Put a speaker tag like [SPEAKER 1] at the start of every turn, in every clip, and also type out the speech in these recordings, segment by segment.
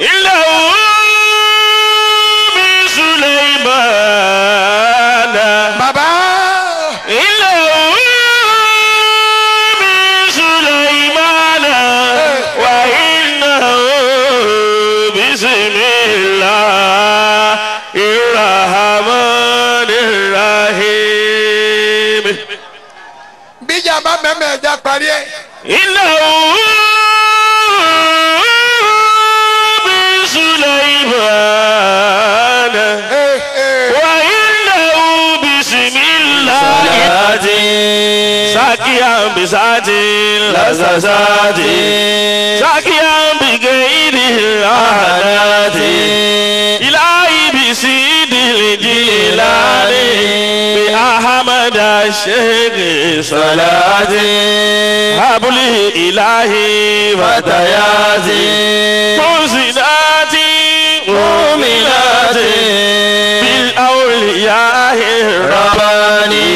[SPEAKER 1] إنه من سليمان.
[SPEAKER 2] Bàbá.
[SPEAKER 1] إنه من سليمان وإنه بسم الله الرحمن الرحيم.
[SPEAKER 2] Bíjà bá mẹ́mẹ́ ẹja parí ẹ̀.
[SPEAKER 1] إنه من سليمان وإنه بسم الله ساكيا بساتي لساساتي ساكيا بغير العادات إلهي بسيد الجلال بأحمد الشيخ صلاتي هب لي إلهي فتياتي محسناتي مؤمناتي بالأولياء الرباني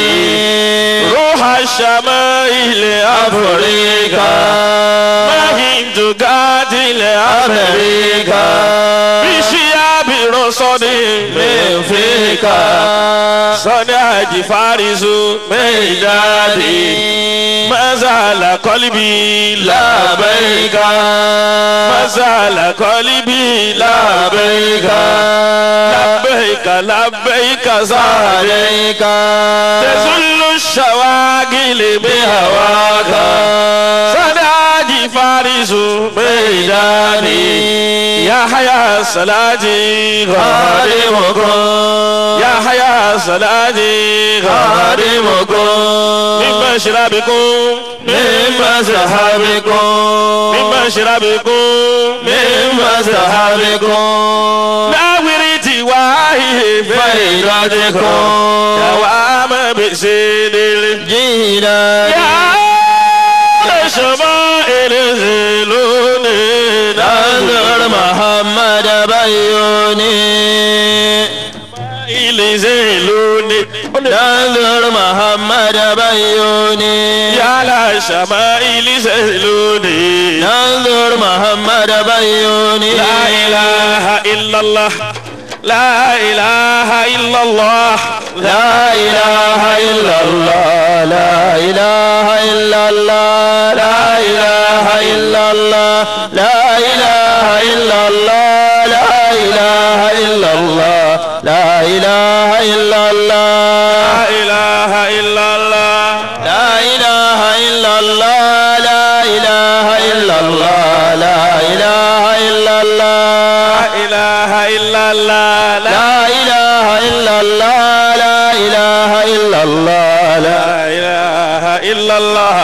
[SPEAKER 1] روح الشمائل أفريقيا ما هنت قاتل أمريكا بشياب رصد من فيك صنع فارس ميدادي ما زال قلبي لبيك ما زال قلبي لبيك لبيك لبيك سعديك تزل الشواغل بهواك صنع فارس ميداني يا حيا صلاتي خادمكم يا حيا صلاتي خادمكم من مشربكم من مذهبكم من مشربكم من مذهبكم ناورتي واهي فيدتكم دوام بسيد الجيلان يا شمائل زلوني
[SPEAKER 3] نذر محمد بيوني
[SPEAKER 1] زلوني
[SPEAKER 3] نذر محمد بيوني
[SPEAKER 1] يا لا شمائل زلوني
[SPEAKER 3] نذر محمد بيوني
[SPEAKER 1] لا إله إلا الله لا إله إلا الله
[SPEAKER 3] لا إله إلا الله لا إله إلا الله لا إله إلا الله لا إله إلا الله لا إله إلا الله لا إله إلا الله
[SPEAKER 1] لا إله إلا الله
[SPEAKER 3] لا إله إلا الله لا إله إلا الله لا إله إلا الله
[SPEAKER 1] لا إله إلا الله
[SPEAKER 3] لا إله إلا الله لا إله إلا الله
[SPEAKER 1] لا إله إلا الله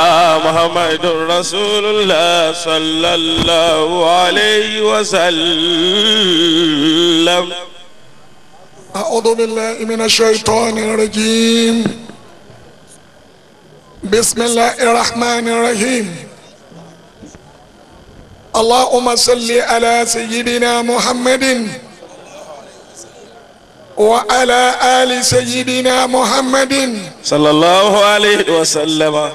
[SPEAKER 1] محمد رسول الله صلى الله عليه وسلم.
[SPEAKER 2] أعوذ بالله من الشيطان الرجيم. بسم الله الرحمن الرحيم. اللهم صل على سيدنا محمد وعلى آل سيدنا محمد
[SPEAKER 1] صلى الله عليه وسلم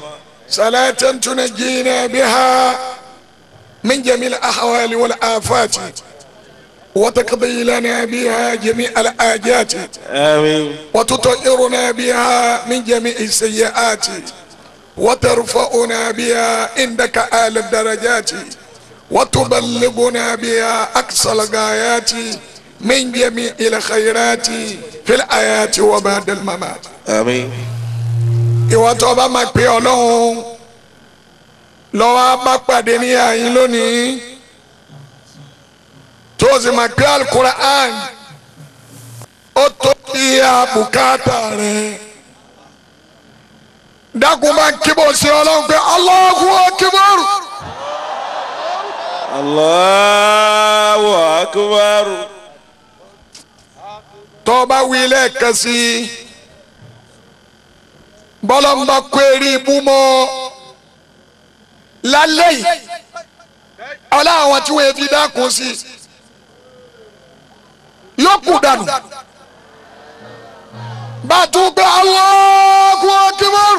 [SPEAKER 2] صلاة تنجينا بها من جميع الأحوال والآفات وتقضي لنا بها جميع الحاجات
[SPEAKER 1] آمين
[SPEAKER 2] وتطهرنا بها من جميع السيئات وترفعنا بها عندك أعلى الدرجات وتبلغنا بها أقصى الغايات من جميع الخيرات في الحياة وبعد الممات.
[SPEAKER 1] آمين.
[SPEAKER 2] Ìwọ tó bá máa pè Ọlọ́run lọ́wọ́ bá pàdé ní àyín lónìí tó sì máa pè Al-Qur'an ó tó kí a bùkátà rẹ̀ dákun bá ń kíbọ̀ sí Ọlọ́run pé Allahu Akbar.
[SPEAKER 1] Allahu Akbar.
[SPEAKER 2] Tó bá wí lẹ́ẹ̀kan sí i bọ́lá ń bá kó eré ibú mọ́ lálẹ́ yìí ọlá àwọn tí wọ́n fi dákun sí yóò kú dànù bá a tún gbé Allahu Akbar.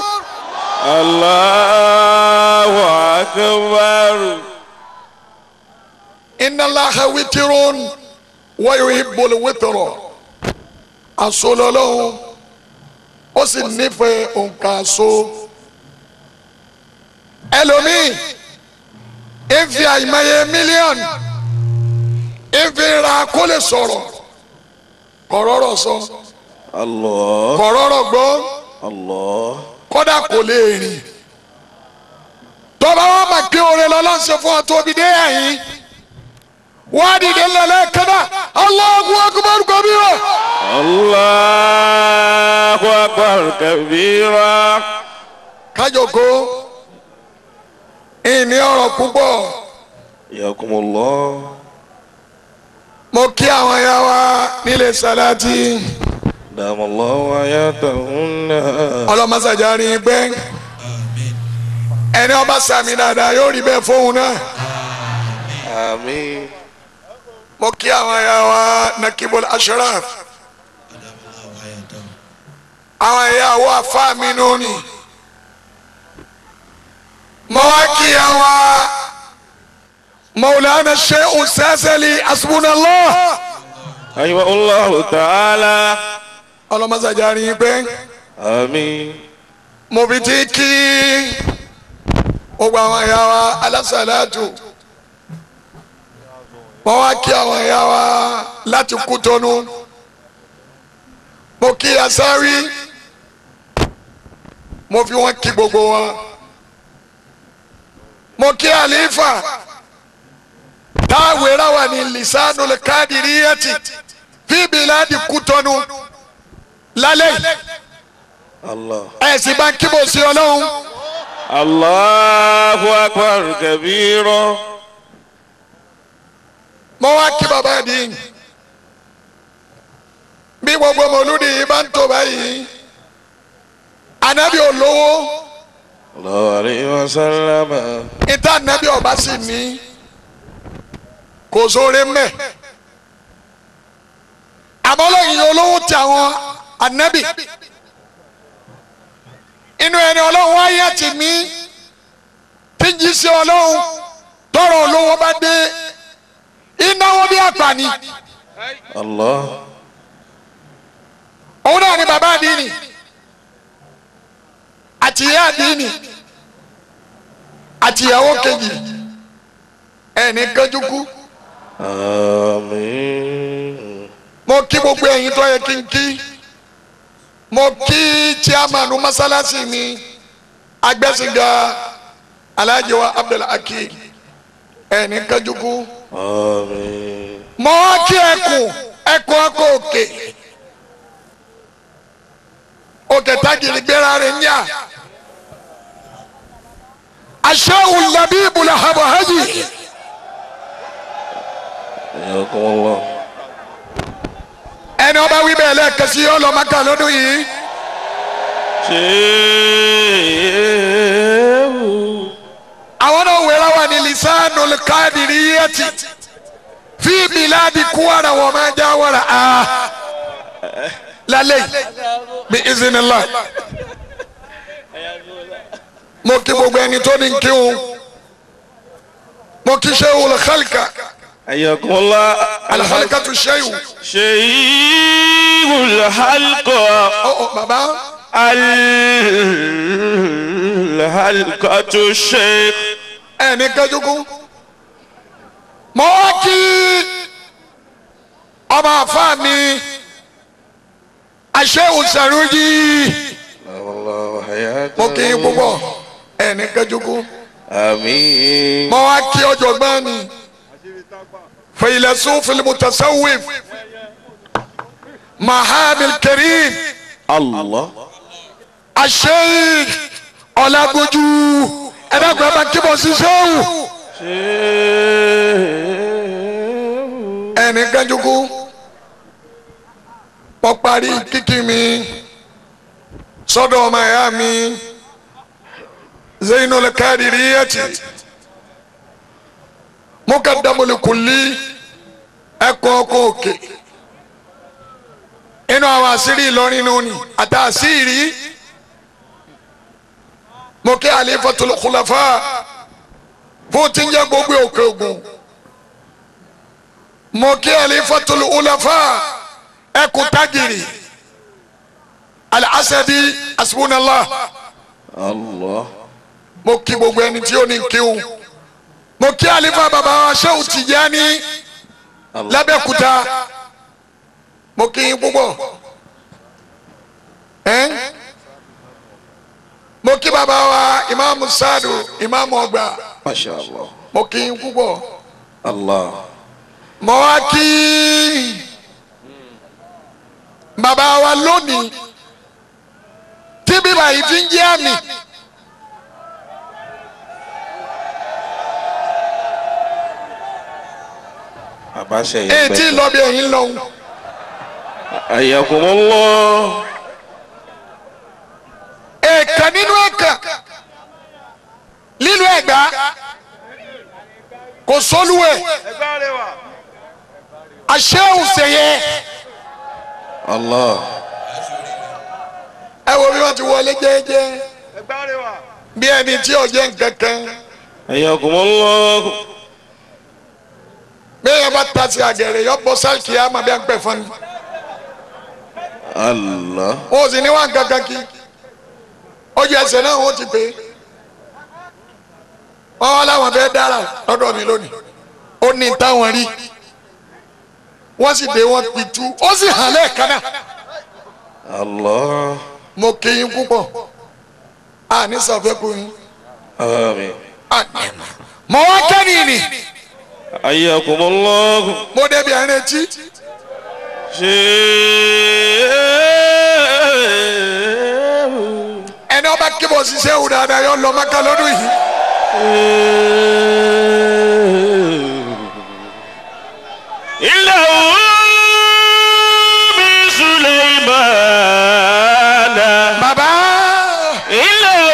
[SPEAKER 1] Allahu Akbar.
[SPEAKER 2] Inna Allaha witirun wa yuhibbul witra. Àṣọ lọ́lọ́hún ó sì nífẹ̀ẹ́ òǹkà àṣọ. Ẹlòmíì ń fi àìmọye mílíọ̀nù ń fi ra kó lè sọ̀rọ̀ kọ̀rọ̀rọ̀ sọ.
[SPEAKER 1] Allah.
[SPEAKER 2] Kọ̀rọ̀rọ̀ gbọ́.
[SPEAKER 1] Allah.
[SPEAKER 2] Kódà kò lè rìn. Tọ́ba wa máa gbé oore lọ́lọ́run ṣe fún ọ tóbi dé ẹ̀yìn. Wọ́n á dìde lẹ́lẹ́ kẹ́dà. Allahu akbar kabira.
[SPEAKER 1] Allahu akbar kabira.
[SPEAKER 2] Kájọkó ìní ọ̀rọ̀ púpọ̀.
[SPEAKER 1] Yakumullah.
[SPEAKER 2] Mo kí àwọn ẹ̀yà wa nílé Sàlátì.
[SPEAKER 1] Dàmọ́lá ayatahunna.
[SPEAKER 2] Ọlọ́mọsàjà rí i pé ẹni ọba sàmì dáadáa yóò rí bẹ́ẹ̀ fóun náà.
[SPEAKER 1] Àmín.
[SPEAKER 2] Mo kí àwọn ẹ̀yà wa Nakibul Ashraf. Àwọn ẹ̀yà wa afá mi nù ni. Mo wá kí àwọn Maulana Sheikh Sazali Hasbunallah.
[SPEAKER 1] Ayiwa Allahu ta'ala.
[SPEAKER 2] Ọlọ́mọsàjà rí i pé.
[SPEAKER 1] Àmín.
[SPEAKER 2] Mo fi ti kí gbogbo àwọn ẹ̀yà wa alásàlátù. Mo wá kí àwọn ẹ̀yà wa láti Kútọ́nù. Mo kí Asáwí. Mo fi wọn kí gbogbo wọn. Mo kí Àlífà. Táwéra wà ní Lisanul Qadiriyati fi biladi Kútọ́nù lálẹ́ yìí.
[SPEAKER 1] Allah.
[SPEAKER 2] Ẹ sì bá ń kíbo sí Ọlọ́run.
[SPEAKER 1] Allahu akbar kabira.
[SPEAKER 2] Mo wá kí bàbá dín. Bí gbogbo mọ̀lúdì yìí bá ń tò báyìí, Ànábì olówó.
[SPEAKER 1] Allahu alayhi wa sallam.
[SPEAKER 2] Ìta Ànábì ọba sì ní kò sóore mẹ́. Àmọ́ lẹ́yìn olówó ti àwọn Ànábì. Inú ẹni Ọlọ́run wáyé tì mí tí ń jí sí Ọlọ́run tọrọ olówó bá dé ìnáwó bí àpàní.
[SPEAKER 1] Allah.
[SPEAKER 2] Òun náà ni bàbá àdínì àti ìyá àdínì àti ìyàwó kejì ẹni kánjú kú.
[SPEAKER 1] Àmín.
[SPEAKER 2] Mo kí gbogbo ẹ̀yin tó yẹ kí n kí. Mo kí chairman masalasi mi agbẹ́sìnga Alhaji wa Abdul Hakeem ẹni kánjú kú.
[SPEAKER 1] Àmín.
[SPEAKER 2] Mo kí ẹkùn ẹkùn ọkọ òkè òkè tágìrì gbéra rẹ̀ ń yà. Aṣẹ́wó Labibu Lahabahaji.
[SPEAKER 1] Yakumullah.
[SPEAKER 2] Ẹni ọba wí bẹ́ẹ̀ lẹ́ẹ̀kan sí ọlọ́mọkà lọ́dún yìí.
[SPEAKER 1] Ṣéwù.
[SPEAKER 2] Àwọn náà wẹ̀rẹ̀ wà ní Lisanul Qadiriyati fi biladi Kwara wa ma jawara a lálẹ́ bí izinillah. Mo kí gbogbo ẹni tó ní kí wọn. Mo kí Sheikhul Khalqa.
[SPEAKER 1] Ayakumullah.
[SPEAKER 2] Al-Khalqatu Sheikh.
[SPEAKER 1] Sheikhul Halqa.
[SPEAKER 2] Ọ̀ bàbá.
[SPEAKER 1] Al-Halqatu Sheikh.
[SPEAKER 2] Ẹni kájúkú. Mo wá kí ọmọ àfa mi Sheikh Saruji. Mo kí i púpọ̀ ẹni kájúkú.
[SPEAKER 1] Àmín.
[SPEAKER 2] Mo wá kí ọ̀jọ̀gbọ́n mi Faylasuf al-Mutasawwif Mahamil Karim.
[SPEAKER 1] Allah.
[SPEAKER 2] Sheikh Ọlágójú ẹ̀dàgbọ́n bá kíbọ̀ sí sẹ́wù. Ẹni kájúkú. Mo parí kíkí mi sọ́dọ̀ ọmọ ẹ̀yà mi Zainul Qadiriyati Muqaddamul Kulli ẹ̀kọ́ ọkọ̀ òkè. Inú àwọn àṣírí Ìlọrin nù ni àtàṣírí. Mo kí Khalifatul Khulafa fún tí ń jẹ́ gbogbo òkè ògùn. Mo kí Khalifatul Ulafa ẹkùn tágìrì Al-Asadi asbunallah.
[SPEAKER 1] Allah.
[SPEAKER 2] Mo kí gbogbo ẹni tí ó ní kíhun. Mo kí àlífà bàbá wa Shehu Tijani l'Abẹ́òkúta. Mo kí yín púpọ̀. Mo kí bàbá wa Imam Sadu Imam Ọgbà.
[SPEAKER 1] Masha Allah.
[SPEAKER 2] Mo kí yín púpọ̀.
[SPEAKER 1] Allah.
[SPEAKER 2] Mo wá kí bàbá wa lónìí tí bíbá yìí fi ń jẹ́ àmì. Èyí tí lọ bí ẹ̀yin lọ́hùn.
[SPEAKER 1] Ayakumullah.
[SPEAKER 2] Ẹ̀ẹ̀kan nínú ẹ̀ẹ̀kan lílu Ẹ̀gbá kò sólúwẹ̀ àṣẹ́hùn sẹ̀yẹ.
[SPEAKER 1] Allah.
[SPEAKER 2] Ẹ wo bí wọ́n ti wọlé jẹ́jẹ́ bí ẹni tí ò jẹ́ nǹkankan.
[SPEAKER 1] Ayakumullah.
[SPEAKER 2] Bẹ́ẹ̀ bá ta sí àgẹ̀rẹ̀ yọ bọ́ sáàkì á máa bí à ń pẹ̀ fún mi.
[SPEAKER 1] Allah.
[SPEAKER 2] Wọ́n sì ní wà nǹkankan kí ojú ẹsẹ̀ náà wọ́n ti pè é. Wọ́n wá láwọn fẹ́ dára lọ́dọ̀ mi lónìí. Ó ní táwọn rí. Wọ́n sì dé wọ́n pitú. Ó sì hàn lẹ́ẹ̀kan náà.
[SPEAKER 1] Allah.
[SPEAKER 2] Mo kí yín púpọ̀. A ní sàfẹ́kù yín.
[SPEAKER 1] Àmín.
[SPEAKER 2] Mo wá kẹ́ni ni.
[SPEAKER 1] Ayakumullah.
[SPEAKER 2] Mo débi àárín etí. Ẹni ọba kíbọ̀ ṣiṣẹ́ wù dáadáa yọ lọ Mákà lọ́dún yìí.
[SPEAKER 1] Innahu min Sulaymana.
[SPEAKER 2] Bàbá.
[SPEAKER 1] Innahu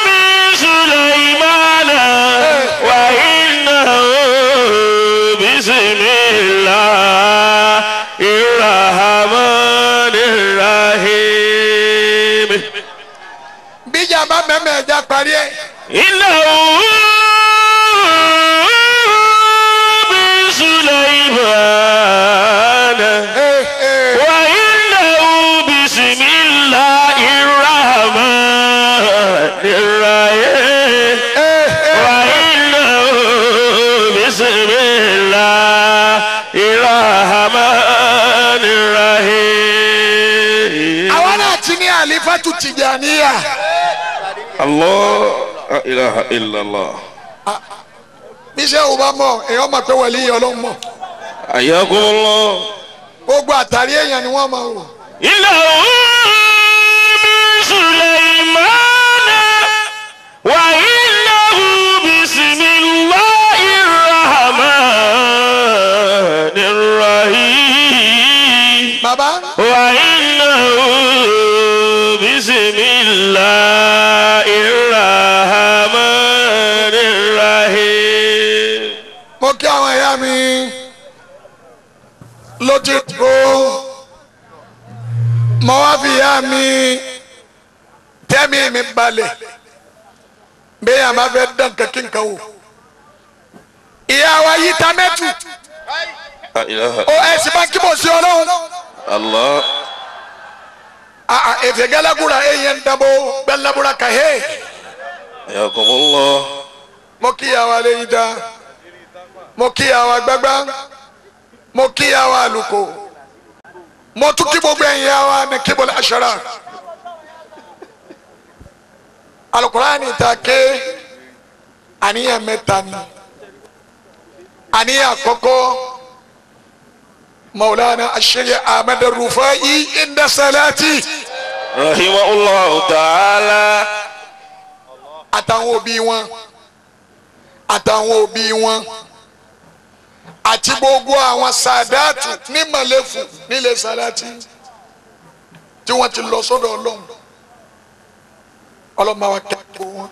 [SPEAKER 1] min Sulaymana. Wa innahu bismillahir rahmanir rahim.
[SPEAKER 2] Bíjà bá mẹ́mẹ́ ẹja parí ẹ̀.
[SPEAKER 1] Innahu min Sulaymana. Wa innahu bismillahir rahmanir rahim. Wa innahu bismillahir rahmanir rahim.
[SPEAKER 2] Àwa náà ti ní Àlífátù Tìjàníyà.
[SPEAKER 1] Allah la ilaha illallah.
[SPEAKER 2] Bíṣẹ́ ò bá mọ̀, èèyàn mọ̀ pé wẹ̀lí Ọlọ́run mọ̀.
[SPEAKER 1] Ayakumullah.
[SPEAKER 2] Gbogbo àtàrí èèyàn ni wọ́n máa wò.
[SPEAKER 1] Innahu min Sulaymana wa innahu bismillahir rahmanir rahim.
[SPEAKER 2] Bàbá.
[SPEAKER 1] Wa innahu bismillahir rahmanir rahim.
[SPEAKER 2] Mo kí àwọn ìyá mi lójú kó. Mo wá fi ìyá mi tẹ́mi mi balẹ̀. Bẹ́ẹ̀ yà máa fẹ́ dán kankan kan wò. Ìyá wa yí ta mẹ́tù.
[SPEAKER 1] La ilaha
[SPEAKER 2] Ó ẹ sì máa kí bò sí Ọlọ́run.
[SPEAKER 1] Allah.
[SPEAKER 2] Efe galagura eyen dabo galabura kahe.
[SPEAKER 1] Ayakumullah.
[SPEAKER 2] Mo kí ìyá wa lẹ́yìn dá. Mo kí ìyá wa gbágbá. Mo kí ìyá wa àlùkò. Mo tún kí gbogbo ẹ̀yin ìyá wa ní kíbọ̀lì aṣara. Alukurani ta ké àníyàn mẹ́ta ni. Àníyàn àkọ́kọ́ Maulana Asheikh Ahmad Rufai inda salati.
[SPEAKER 1] Rahimahullahu ta'ala.
[SPEAKER 2] Àtàwọn òbí wọn àtàwọn òbí wọn àti gbogbo àwọn sàdáàtù ní mọ̀lẹ́fù nílé sàdáàtì tí wọ́n ti lọ sọ́dọ̀ Ọlọ́run. Ọlọ́run máa wá kẹ́kọ̀ọ́ wọn.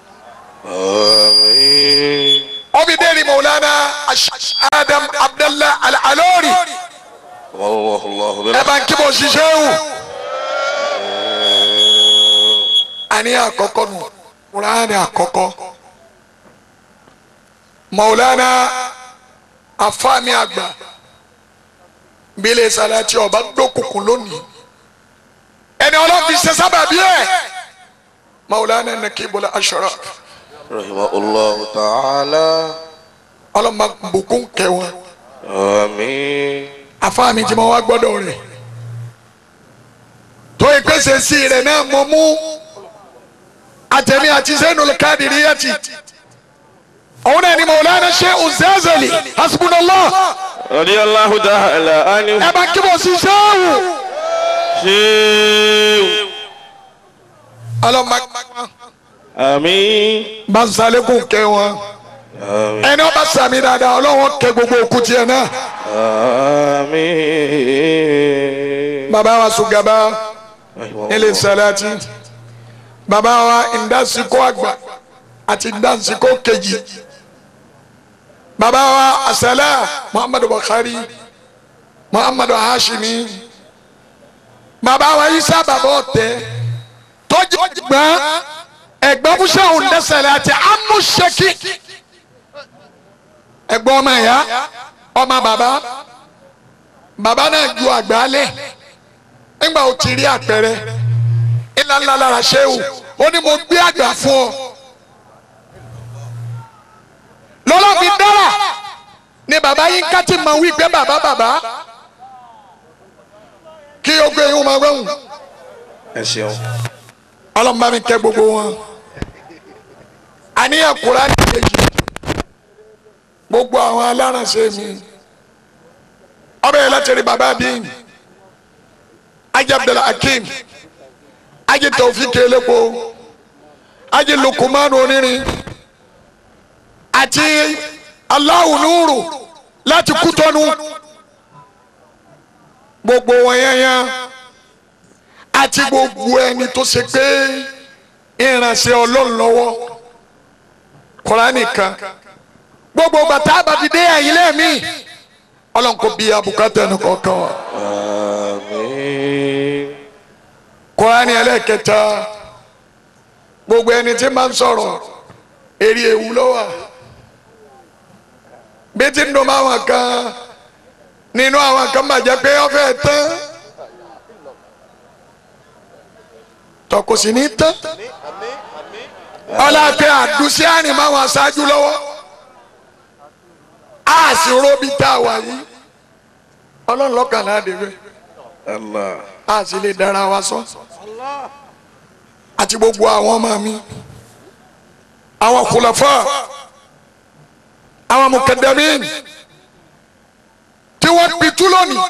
[SPEAKER 1] Àmín.
[SPEAKER 2] Obi dẹ́rì Maulana Adam Abdallah Al-Alori.
[SPEAKER 1] Wallahu
[SPEAKER 2] Ẹ bá ń kí bó ṣiṣẹ́ wù. Àníyàn àkọ́kọ́ nù Kùránì àkọ́kọ́. Maulana Àfáàmì àgbà bílẹ̀ sàlẹ̀ tí ọba dókùnkùn lónìí ẹni ọlọ́fi ṣe sábàbí ẹ̀ Maulana Nakibul Ashraf
[SPEAKER 4] rahimahullahu ta'ala
[SPEAKER 2] ọlọ́mọ bùkún kẹwọn.
[SPEAKER 4] Àmín.
[SPEAKER 2] Àfáàmì tí mo wá gbọ́dọ̀ rẹ̀ tó ìpèsè sí rẹ̀ náà mo mú àtẹ̀mí àti Zainul Qadiriyati òun náà ni Maulana Sheikh Zazali hasbunallah
[SPEAKER 1] radiyallahu ta'ala anhu.
[SPEAKER 2] Ẹ bá kí mo sì sẹ́wù.
[SPEAKER 1] Ṣéwù.
[SPEAKER 2] Ọlọ́mọ
[SPEAKER 1] Àmín.
[SPEAKER 2] basalekun kẹ wọn.
[SPEAKER 4] Àmín.
[SPEAKER 2] Ẹni ọba sàmì dáadáa ọlọ́wọ́ kẹ gbogbo òkú tiẹ̀ náà.
[SPEAKER 4] Àmín.
[SPEAKER 2] Bàbá wa Sugaba nílé Salati, bàbá wa Ndansiko àgbà àti Ndansiko kejì, bàbá wa Asala Muhammadu Bukhari, Muhammadu Hashimi, bàbá wa Isa bàbá ọ̀tẹ̀ tọ́jú gbọ́n ẹ̀gbọ́n fúnṣẹ́ òun dẹ́sẹ̀lẹ̀ àti amúṣẹ́kì ẹ̀gbọ́n ọmọ ìyá ọmọ bàbá bàbá náà ju àgbà lẹ̀ nígbà ó ti rí àpẹẹrẹ ńlá ńlá lára ṣéwù ó ní mo gbé àgbà fún ọ lọ́lọ́ fi dára ni bàbá yín ká ti mọ̀ wí pé bàbá bàbá kí o gbé yín máa wẹ̀hùn
[SPEAKER 4] Ẹ ṣeun.
[SPEAKER 2] ọlọ́mọba mi kẹ́ gbogbo wọn àníyàn Kùránì kejì gbogbo àwọn alárànṣe mi ọbẹ̀ yẹn láti rí bàbá bíi Ajé Abdul Hakim, Ajé Taofik Elépo, Ajé Lukumanu Onírin àti Allahu Nuru láti Kútọ́nù gbogbo wọn yẹnyẹn àti gbogbo ẹni tó ṣe pé ìrànṣẹ́ Ọlọ́run lọ́wọ́ Kùránì kan gbogbo bàtà àbàdìdé ẹ̀yìn lẹ́ẹ̀mí Ọlọ́run kò bí abùkátà ẹnu kọ̀ọ̀kan wa.
[SPEAKER 4] Àmín.
[SPEAKER 2] Kùránì ẹlẹ́kẹta gbogbo ẹni tí máa ń sọ̀rọ̀ èrè ewu ló wà bí tí ń dùn máa wọn kan nínú àwọn kan bàjẹ́ pé ó fẹ́ tán tọkọ sí ní tán ọlọ́pẹ́ àdúsí àrìn máa wọn aṣáájú lọ́wọ́ a sì róbi tá a wà yìí Ọlọ́run lọ́kàn náà dé bẹ́ẹ̀
[SPEAKER 4] Allah.
[SPEAKER 2] a sì lè dára wa sọ àti gbogbo àwọn ọmọ mi àwọn khulafa àwọn mukadamin tí wọ́n pitú lónìí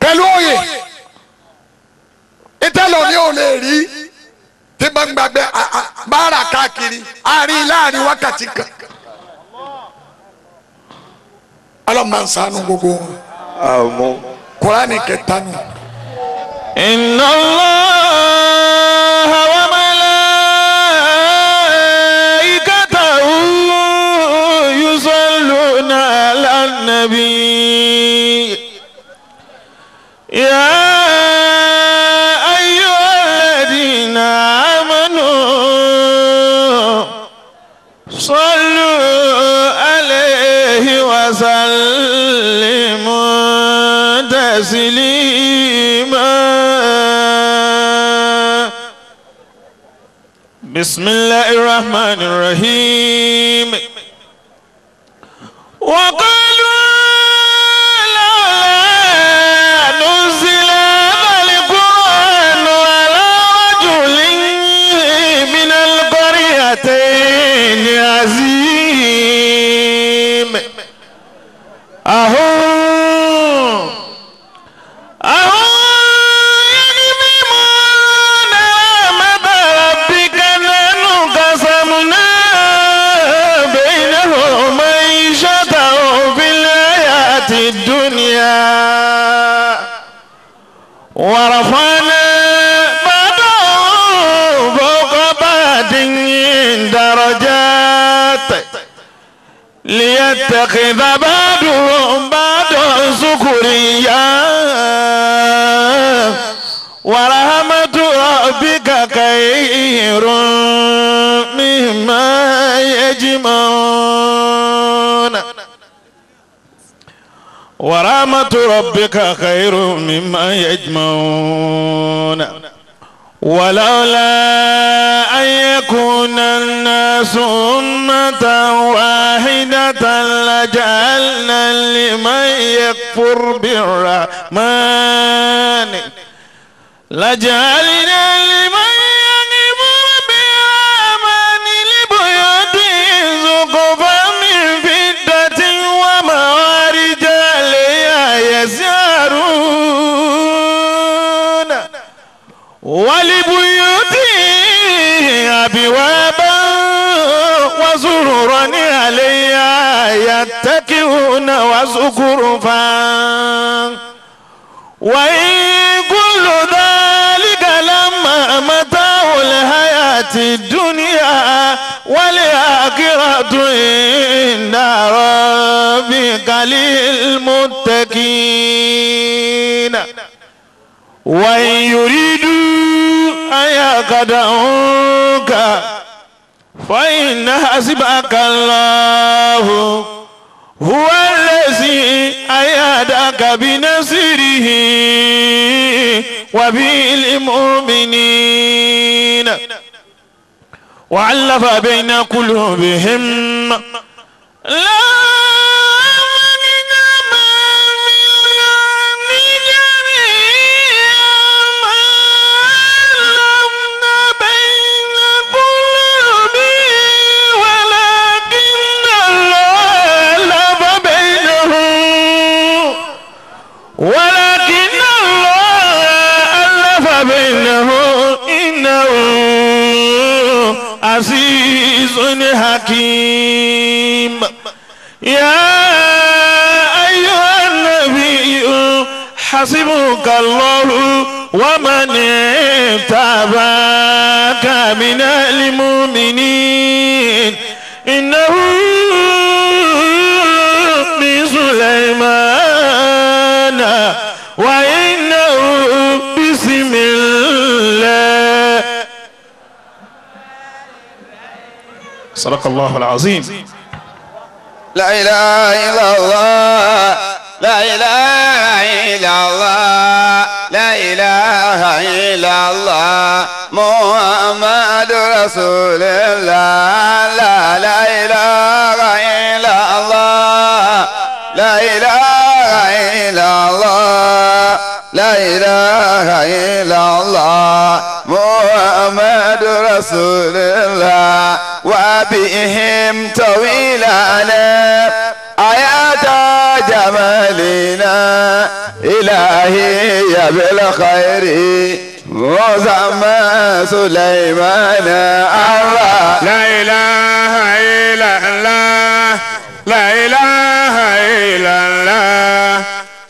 [SPEAKER 2] pẹ̀lú òye ìtẹ́lẹ̀ òní ò lè rí tí bá ń gbàgbé báárà káàkiri àárín láàrin wákàtí kan ọlọ́mọ ń ṣàánú gbogbo wọn.
[SPEAKER 4] Àmín.
[SPEAKER 2] Kùránì kẹta nù.
[SPEAKER 1] إن الله وملائكته يصلون على النبي يا أيها الذين آمنوا صلوا عليه وسلموا تسليما. بسم الله الرحمن الرحيم. وقالوا لولا نزل هذا القرآن على رجل من القريتين عظيم. أهم يقسمون رحمة ربك نحن قسمنا بينهم معيشتهم في الحياة الدنيا ورفعنا بعضهم فوق بعض درجات ليتخذ بعضهم بعضا سخريا ورحمة ربك خير مما يجمعون. ورحمة ربك خير مما يجمعون. ولولا أن يكون الناس أمة واحدة لجعلنا لمن يكفر بالرحمن لجعلنا لمن يكفر بالرحمن لبيوتهم سقفا من فضة ومعارج عليها يسهرون ولبيوتهم أبوابا وسررا عليها يتكئون وزخرفا وإن كل ذلك لما متاع الحياة الدنيا والآخرة عند ربك للمتقين. وإن يريدوا أن يخدعوك فإن حسبك الله هو الذي أيدك بنصره وبالمؤمنين وألف بين قلوبهم لا ولكن الله ألف بينه إنه عزيز حكيم. يا أيها النبي حسبك الله ومن اتبعك من المؤمنين إنه من سليمان وإنه بسم الله. صدق الله العظيم.
[SPEAKER 3] لا إله إلا الله لا إله إلا الله لا إله إلا الله محمد رسول الله. لا لا إله إلا الله لا إله إلا الله لا إله إلا الله محمد رسول الله. وبهم طويلنا آيات جمالنا إلهي بالخير وزعم سليمان الله.
[SPEAKER 1] لا إله إلا الله لا إله إلا الله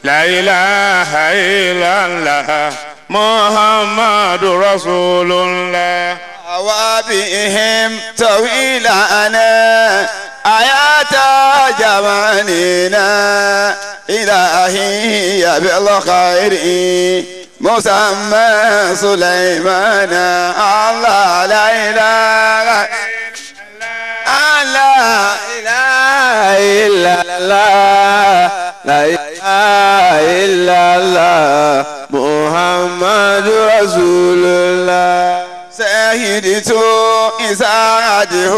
[SPEAKER 1] لا إله إلا الله محمد رسول الله.
[SPEAKER 3] وبهم طويلنا آيات جمالنا إلهي بالخير مسمى سليمان الله. لا إله إلا الله لا إله إلا الله محمد رسول الله. سيدت إسعاده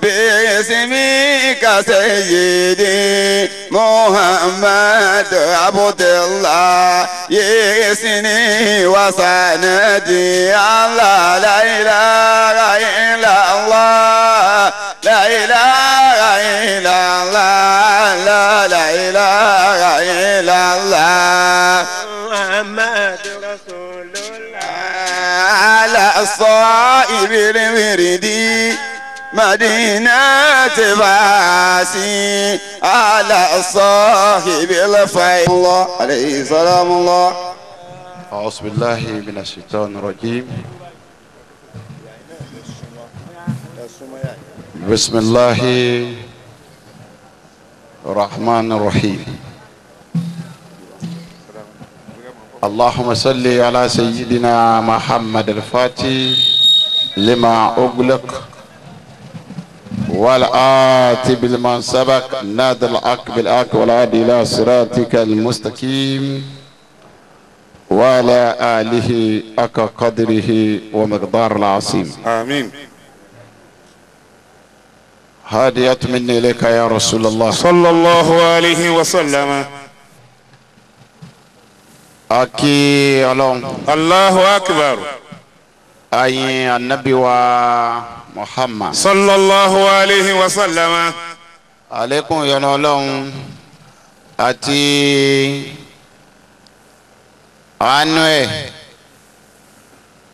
[SPEAKER 3] باسمك سيدي محمد عبد الله يسني وسندي الله. لا إله إلا الله لا إله إلا الله لا لا إله إلا الله
[SPEAKER 4] محمد رسول الله.
[SPEAKER 3] على الصائب الوردي مدينة باسي على الصاحب الفيض الله عليه سلام الله.
[SPEAKER 5] أعوذ بالله من الشيطان الرجيم. بسم الله الرحمن الرحيم. اللهم صل على سيدنا محمد الفاتح لما أغلق والآتي بالمن سبق نادى الحق بالحق والهادي إلى صراطك المستقيم وعلى آله حق قدره ومقدار العظيم.
[SPEAKER 1] آمين.
[SPEAKER 5] هادية مني إليك يا رسول الله
[SPEAKER 1] صلى الله عليه وسلم.
[SPEAKER 5] Aki Ọlọ́run.
[SPEAKER 1] Allahu akbar.
[SPEAKER 5] Ayin anabi wa Muhammad
[SPEAKER 1] sallallahu alayhi wa sallam.
[SPEAKER 5] Alekun yọ́nú Ọlọ́run àti àánú ẹ̀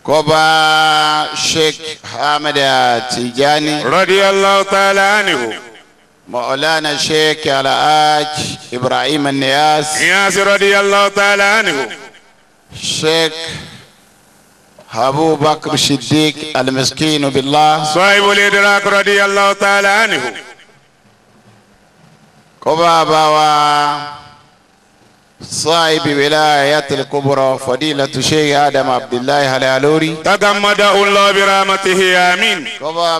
[SPEAKER 5] kó bá Sheikh Ahmed Tijani
[SPEAKER 1] radiyallahu ta'ala anhu.
[SPEAKER 5] Maulana Sheikh Alhaj Ibrahim Niyas
[SPEAKER 1] Niyas radiyallahu ta'ala anhu.
[SPEAKER 5] Sheikh Abu Bakr Siddiq al-Miskin billah
[SPEAKER 1] sahibul idrak radiyallahu ta'ala anhu.
[SPEAKER 5] Kó bá wa صاحب ولاية الكبرى فضيلة الشيخ آدم عبد الله العلوري
[SPEAKER 1] تغمده الله برحمته آمين.
[SPEAKER 5] كبا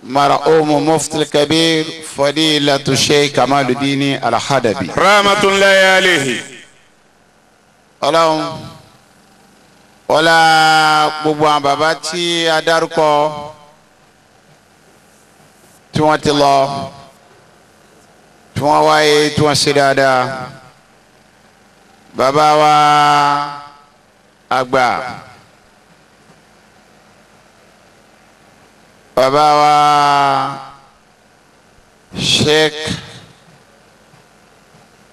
[SPEAKER 5] مرحوم مفتي الكبير فضيلة الشيخ كمال الدين الحدبي
[SPEAKER 1] رحمة الله عليه.
[SPEAKER 5] Ọlọ́run ọlá gbogbo àwọn bàbá tí a dárúkọ tí wọ́n ti lọ, tí wọ́n wáyé, tí wọ́n ṣe dáadáa. Bàbá wa àgbà, bàbá wa Sheikh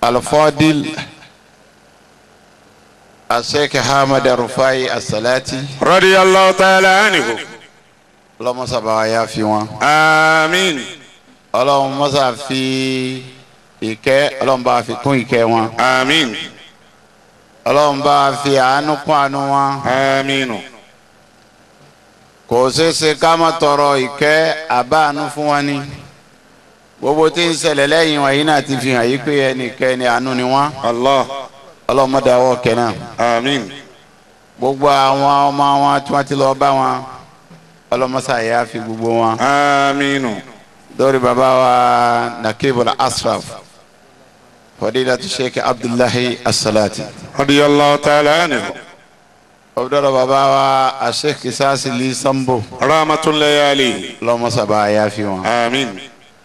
[SPEAKER 5] Al-Fadil Sheikh Ahmad Rufai As-Salati
[SPEAKER 1] radiyallahu ta'ala anhu.
[SPEAKER 5] Ọlọ́mọsàbà wa yá fi wọn.
[SPEAKER 1] Àmín.
[SPEAKER 5] Ọlọ́run mọ́sà fi ìkẹ́, Ọlọ́run bá fi kún ìkẹ́ wọn.
[SPEAKER 1] Àmín.
[SPEAKER 5] Ọlọ́run bá fi àánú kún àánú wọn.
[SPEAKER 1] Àmín.
[SPEAKER 5] Kò ṣeéṣe ká má tọrọ ìkẹ́ àbáànú fún wọn ni. Gbogbo tí ń ṣẹlẹ̀ lẹ́yìn wọ̀nyí náà ti fi hàn yí pé ẹnìkẹ́ ni àánú ni wọ́n.
[SPEAKER 1] Allah.
[SPEAKER 5] Ọlọ́run má dáwọ́ kẹ́ náà.
[SPEAKER 1] Àmín.
[SPEAKER 5] Gbogbo àwọn ọmọ wọn tí wọ́n ti lọ bá wọn, Ọlọ́run mọ́sà yá fi gbogbo wọn.
[SPEAKER 1] Àmín.
[SPEAKER 5] Dórí bàbá wa Nakibul Asraf Fadilatu Sheikh Abdullahi As-Salati
[SPEAKER 1] radiyallahu ta'ala anhu.
[SPEAKER 5] Ọdọdọ bàbá wa Sheikh Isasili Sambo
[SPEAKER 1] rahmatullahi alayhi.
[SPEAKER 5] Ọlọ́mọsàbà yá fi wọn.
[SPEAKER 1] Àmín.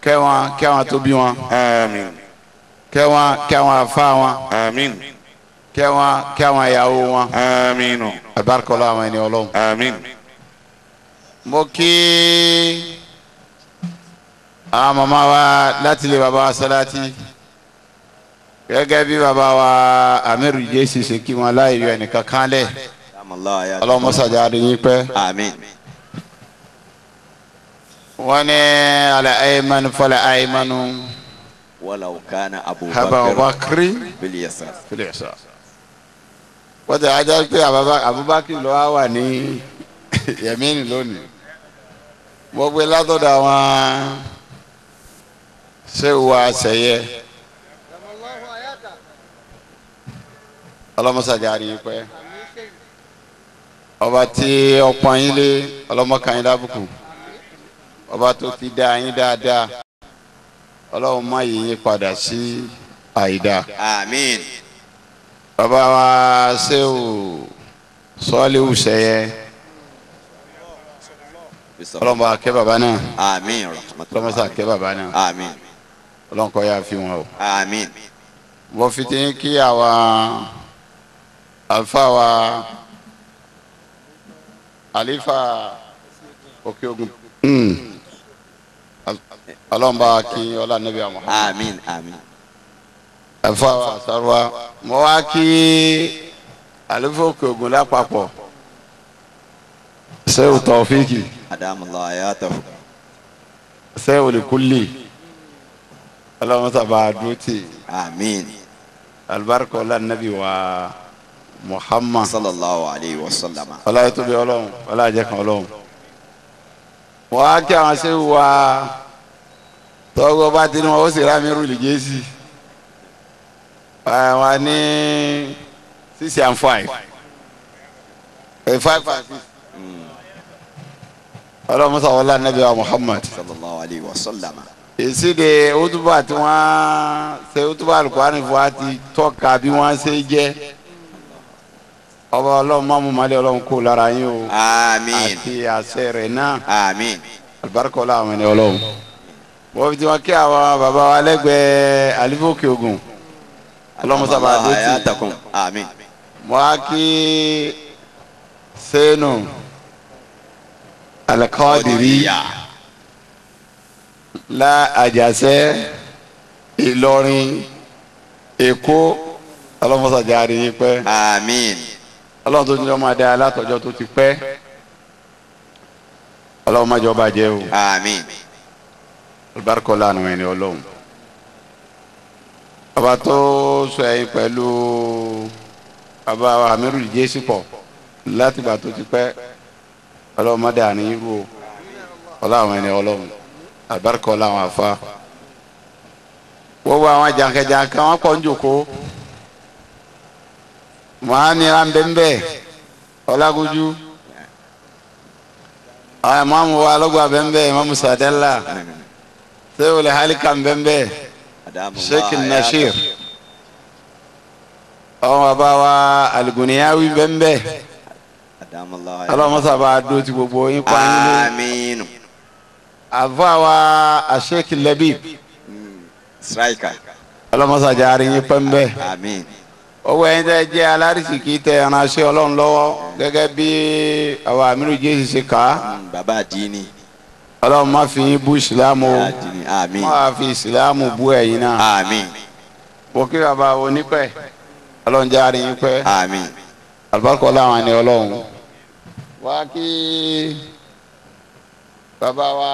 [SPEAKER 5] Kẹwọn kẹwọn tó bí wọn.
[SPEAKER 1] Àmín.
[SPEAKER 5] Kẹwọn kẹwọn afa wọn.
[SPEAKER 1] Àmín.
[SPEAKER 5] Kẹwọn kẹwọn ìyàwó wọn.
[SPEAKER 1] Àmín.
[SPEAKER 5] Abarikọlọ àwọn ẹni Ọlọ́run.
[SPEAKER 1] Àmín.
[SPEAKER 5] Mo kí àwọn màmá wa láti lè bàbá wa Salati gẹ́gẹ́ bí bàbá wa Amiru Jésù ṣe kí wọn láì yọ ẹnìkan kan lẹ̀. Ọlọ́mọsàjà àdéhìn pẹ́.
[SPEAKER 3] Àmín.
[SPEAKER 5] Wọ́n ní alẹ́ ayémanu fọlẹ́ ayémanu.
[SPEAKER 3] Walaw kana
[SPEAKER 5] Abubakar
[SPEAKER 3] bil yasar.
[SPEAKER 5] Bil yasar. Wọ́n ti ajá pé Abubakar ló wá wà ní Yẹmínì lónìí. Mo gbé látọ̀dọ̀ àwọn ṣé wa sẹ̀yẹ. Ọlọ́mọsàjà àdéhìn pẹ́. Ọba tí ọpọ́n yín lé, ọlọ́mọkàn yín lábùkù. Ọba tó ti dá yín dáadáa, Ọlọ́run má yí yín padà sí àìdá.
[SPEAKER 3] Àmín.
[SPEAKER 5] Bàbá wa Ṣéwù Sọ́ọ́líwù Sẹ́yẹ, Ọlọ́run bá kẹ́ bàbá náà.
[SPEAKER 3] Àmín.
[SPEAKER 5] Ọlọ́run sà kẹ́ bàbá náà.
[SPEAKER 3] Àmín.
[SPEAKER 5] Ọlọ́run kó yá fi wọn o.
[SPEAKER 3] Àmín.
[SPEAKER 5] Mo fi ti ń kí àwọn àlùfáà wa Àlífà Òkè Ògùn. Ọlọ́run bá kí ọlá níbi àmọ́.
[SPEAKER 3] Àmín àmín.
[SPEAKER 5] Àlùfáà wa Sàrúwà, mo wá kí àlùfáà Òkè Ògùn lápapọ̀. Ṣéwù Tọ̀fíkì.
[SPEAKER 3] Adamallahu hayatahu.
[SPEAKER 5] Ṣéwù Lìkúlì. Ọlọ́run sábà dúró tì.
[SPEAKER 3] Àmín.
[SPEAKER 5] Alibarika ọlá nàbí wa Muhammad
[SPEAKER 3] sallallahu alayhi wa sallam.
[SPEAKER 5] Ọlá yìí tóbi Ọlọ́run, ọlá jẹ́ kan Ọlọ́run. Wọ́n á kí àwọn ṣéwù wa tọ́gbọ́ bá ti ní wọn ó sì rà mí rúlì jésì. Wọ́n ní 6 and 5. 5 and 6. Ọlọ́run sọ̀rọ̀ nàbí wa Muhammad.
[SPEAKER 6] Sallallahu alayhi wa sallam.
[SPEAKER 5] Ìsíde utuba tí wọ́n ṣe utuba alukurani fún wa ti tọ́ka bí wọ́n ṣe jẹ́. Ọba Ọlọ́run má mú malẹ̀ Ọlọ́run kó lára yín o.
[SPEAKER 6] Àmín.
[SPEAKER 5] Àti àṣẹ rẹ̀ náà.
[SPEAKER 6] Àmín.
[SPEAKER 5] Alibarika Ọlọ́run àwọn ẹni Ọlọ́run. Wọ́n fi tiwọn kí àwọn bàbá wa lẹ́gbẹ̀ẹ́ Àlífòkè Ògùn. Ọlọ́run sábà dé tì.
[SPEAKER 6] Àmín.
[SPEAKER 5] Mo á kí sẹ́nu Alikadiri la Àjàṣẹ́ Ìlọrin Èkó ọlọmọsàjà rí i pẹ́.
[SPEAKER 6] Àmín.
[SPEAKER 5] Ọlọ́run tó ti lọ́ máa dá alátọ́jọ́ tó ti pẹ́ Ọlọ́run má jọba jẹ́ o.
[SPEAKER 6] Àmín.
[SPEAKER 5] Alibarika lánàá ẹni Ọlọ́run. Ọba tó sọ ẹ̀yin pẹ̀lú bàbá Amiru Jésù pọ̀ látìgbà tó ti pẹ́ Ọlọ́run má dà ní irú o. Ọlọ́run ẹni Ọlọ́run alibarika làwọn afa. Gbogbo àwọn jàǹkànjàǹkàn wọn kọ́ ń jòkó. Màá nira nbẹ́nbẹ́ ọlágójú àwọn ìmáàmù wa lọ́gbà bẹ́nbẹ́ ìmáàmù Sadẹ́là sẹ́wọ̀lẹ̀ halika nbẹ́nbẹ́ Sheikh Nashir àwọn bàbá wa Aliguniyawi bẹ́nbẹ́ ọlọ́mọsàbà dó ti gbogbo yín pa yín lé àfa wa Sheikh Labib ọlọ́mọsàjà arin yín pẹ́nbẹ́ owó ẹ̀yin tẹ́ jẹ́ alárísìkí tẹ́ ránṣẹ́ Ọlọ́run lọ́wọ́ gẹ́gẹ́ bí àwọn àmírù Jésù ṣe kà á.
[SPEAKER 6] Bàbá àdínní.
[SPEAKER 5] Ọlọ́run má fi yín bú ìsìlámù o má fi ìsìlámù bú ẹ̀yin náà.
[SPEAKER 6] Àmín.
[SPEAKER 5] Mo kí bàbá onípẹ̀ Ọlọ́run jẹ́ àárín yín pẹ́.
[SPEAKER 6] Àmín.
[SPEAKER 5] Àlùbáríkà Ọlọ́run àni Ọlọ́run. Wá kí bàbá wa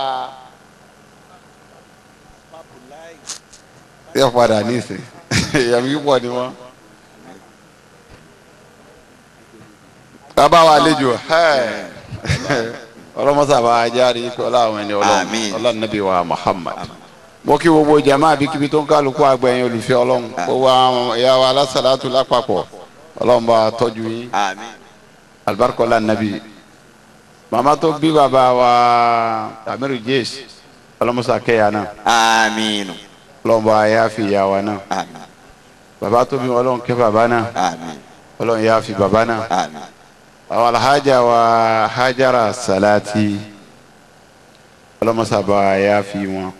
[SPEAKER 5] yóò padà nísìn ìyàmí pọ̀ ni wọ́n. Bàbá wa àlejò ọlọmọsàbà ajáre ikọ̀ ọlọ́run ẹni Ọlọ́run Ọlọ́run nàbí wa Muhammad. Mo kí gbogbo jama abikibi tó ń kálukú àgbẹ̀yìn olùfẹ́ Ọlọ́run gbogbo àwọn ìyá wa alásàlátù lápapọ̀ Ọlọ́run bá tọ́jú yín alibarika Ọlọ́run nàbí. Màmá tó bí bàbá wa Amiru Jésù ọlọmọsà kẹyà náà.
[SPEAKER 6] Àmín.
[SPEAKER 5] Ọlọ́run bá yá fi ìyá wa náà. Bàbá tó bí Ọlọ́run kẹ́ bàbá náà. Ọlọ́run yá fi bàbá náà. Àwọn alhaja wa Hajara Salati ọlọmọsàbà ya fi wọn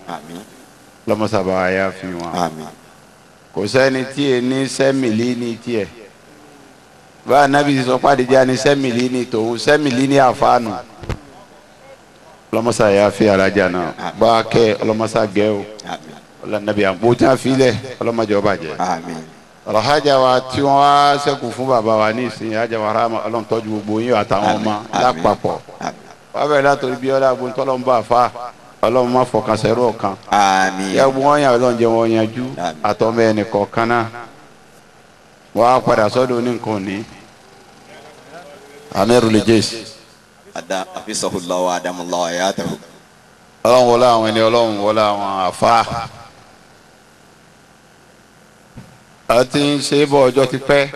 [SPEAKER 5] ọlọmọsàbà ya fi wọn kò sẹ́ni tí e ní sẹ́mìlì ní tiẹ̀ báyà nábì sọ pàdéjà ní sẹ́mìlì ní tòun sẹ́mìlì ní àfáànù ọlọmọsà ya fi alájà náà bá a kẹ́ ọlọmọsà gẹ́ o ọlọmọdé àbójà filẹ̀ ọlọmọdé ọba jẹ. Alhaja wa tí wọ́n wá ṣẹ́kù fún bàbá wa ní ìsìn alhaja wa rahama Ọlọ́run tọ́jú gbogbo yín àtàwọn ọmọ lápapọ̀ wọ́n bẹ̀rẹ̀ látòrí bí ọlá agbóntọ́ Ọlọ́run bá fa Ọlọ́run má fọkàn sẹ́rù ọ̀kan yẹ wọ́n yàn Ọlọ́run jẹ́ wọ́n yanjú àtọ́mọ ẹnì kọ̀ọ̀kan náà wọ́n á padà sọ́dọ̀ ní nǹkan ní. Amirul Jaysh. Ọlọ́run wọlé àwọn ẹni Ọlọ́run wọlé àwọn àfa. A ti ń ṣe bọ̀ ọjọ́ ti pẹ́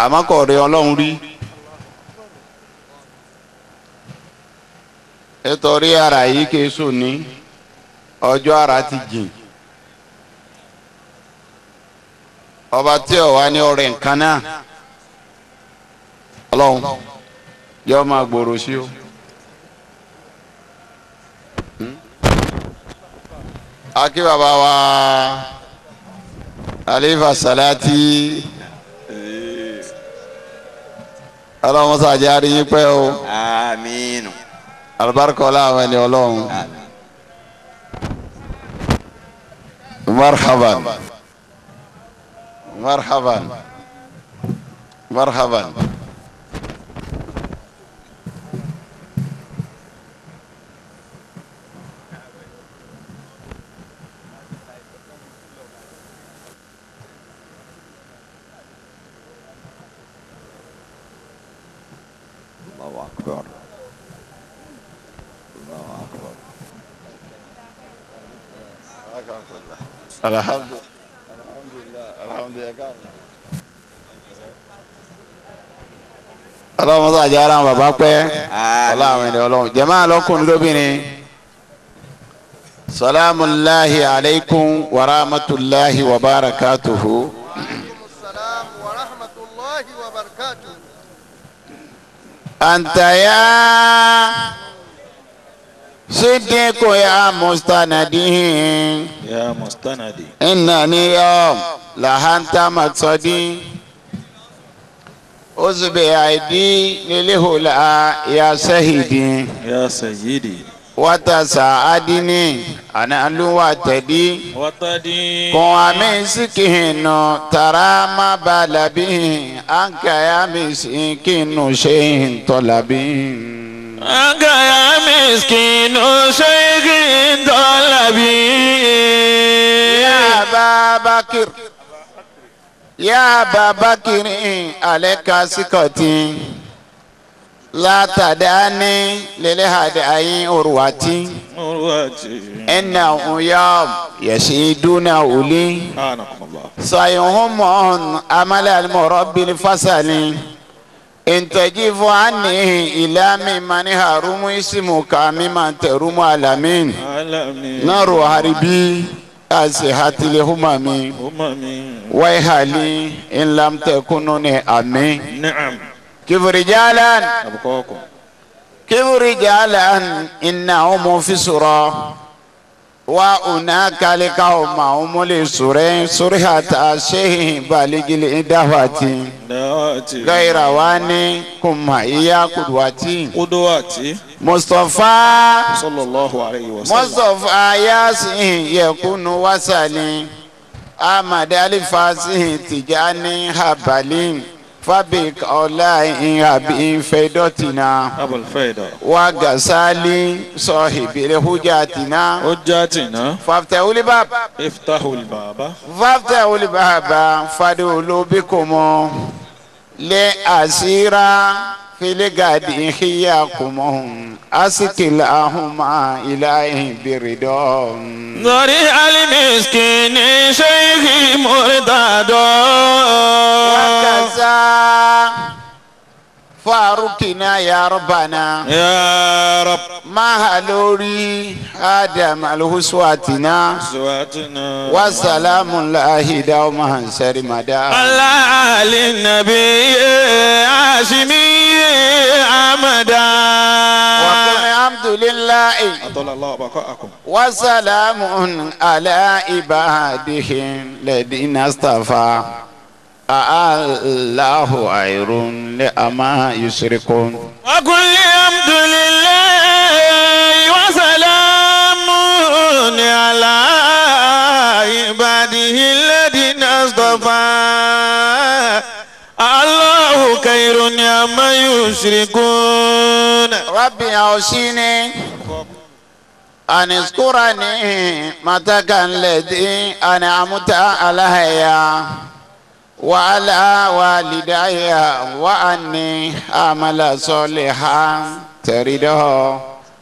[SPEAKER 5] àmọ́ kò rí Ọlọ́run rí nítorí ara yìí kì í sùn ní ọjọ́ ara ti jìn ọba tí ò wá ní ọrẹ nǹkan náà Ọlọ́run yóò máa gbòòrò sí o. Aki baba wa Alifa Salati Ọlọ́run sàjẹ́ àríyìn pẹ́ o.
[SPEAKER 6] Àmín.
[SPEAKER 5] Alibarika Ọlọ́run ẹni Ọlọ́run. Marhaban. Marhaban. Marhaban.
[SPEAKER 6] Akbar. Allahu Akbar.
[SPEAKER 5] Alhamdulillah. Alhamdulillah. Ọlọ́run sọ àjẹ́ ara àwọn bàbá pẹ́. Ọlọ́run ẹni ọlọ́run. Jẹ̀má lọ́kùnrin lóbìnrin. Salamu lahi alaykum wa rahmatulahi wa barakatuhu. Anta ya Sidiku ya mustanadi.
[SPEAKER 1] Ya mustanadi.
[SPEAKER 5] Innani yawm lahanta maqsadi. Uzbi aidi lilihula ya sahidi.
[SPEAKER 1] Ya sayyidi.
[SPEAKER 5] Watasaadini ana aluwatadi.
[SPEAKER 1] Watadi.
[SPEAKER 5] Kun misikinu tarama balabi anka ya misikinu shehin tolabi.
[SPEAKER 1] Anka ya miskinu shehin tolabi.
[SPEAKER 5] Ya Babakir. Ya Babakir aleka sikoti. La tadani lilihadayi urwati. Inna uyam yashiduna uli. Sayuhum amala al-murabbi al-fasali. In tajifu anni ila mimman harumu ismuka mimman tarumu alamin. Naru haribi asihati lihumami. Waihali in lam takununi amin.
[SPEAKER 1] Na'am.
[SPEAKER 5] كيف رجالا كيف رجالا إنهم في سورة وهناك لقوم هم لسورة سورة الشيء بالغ الإدوات غير واني كم هي قدوتي مصطفى
[SPEAKER 1] صلى الله عليه وسلم
[SPEAKER 5] مصطفى ياسين يكون وسلي أحمد الفاسي تجاني هبالين فبك الله أبي فيدتنا
[SPEAKER 1] أبو الفيدة
[SPEAKER 5] وغسالي صاحب الحجاتنا
[SPEAKER 1] حجاتنا
[SPEAKER 5] فافتحوا الباب
[SPEAKER 1] افتحوا الباب
[SPEAKER 5] فافتحوا الباب فادخلوا بكم لأسيرا في الغد خياكم أسكلهما إليه برضا
[SPEAKER 1] ضريع المسكين شيخ مرتضى
[SPEAKER 5] وكذا فاروقنا يا ربنا
[SPEAKER 1] يا رب
[SPEAKER 5] ما هلوري آدم الهسواتنا وسلام الله دوما سرمدا
[SPEAKER 1] على النبي هاشمي أحمدا
[SPEAKER 5] وقل الحمد لله
[SPEAKER 1] أطال الله بقاءكم
[SPEAKER 5] وسلام على عباده الذين اصطفى الله خير لما يشركون
[SPEAKER 1] وقل الحمد لله وسلام على عباده الذين اصطفى الله خير عما يشركون
[SPEAKER 5] ربي أوصيني أن اذكرني متى الذي أنعمت علي وعلى والدي وأني أعمل صالحا ترده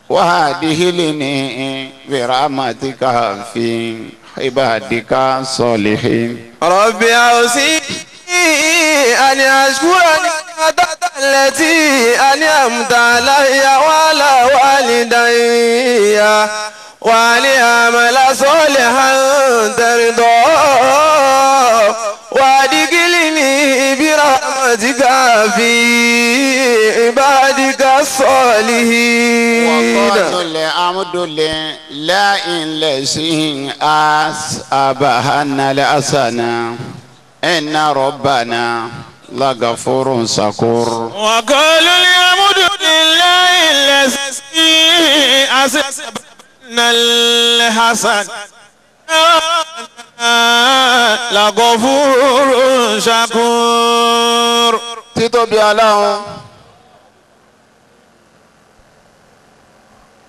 [SPEAKER 5] وهدخلني برحمتك في عبادك الصالحين
[SPEAKER 3] ربي أوصيني أن أشكر نعمتك التي أنعمت علي وعلى والدي وأن أعمل صالحا ترضاه وادخلني برحمتك في عبادك الصالحين
[SPEAKER 5] وقال الحمد لله الذي أصابنا الحسنة إن ربنا لغفور شكور
[SPEAKER 1] وقال الحمد لله الذي أصابنا الحسنة لغفور شكور
[SPEAKER 5] títóbi Ọlọ́run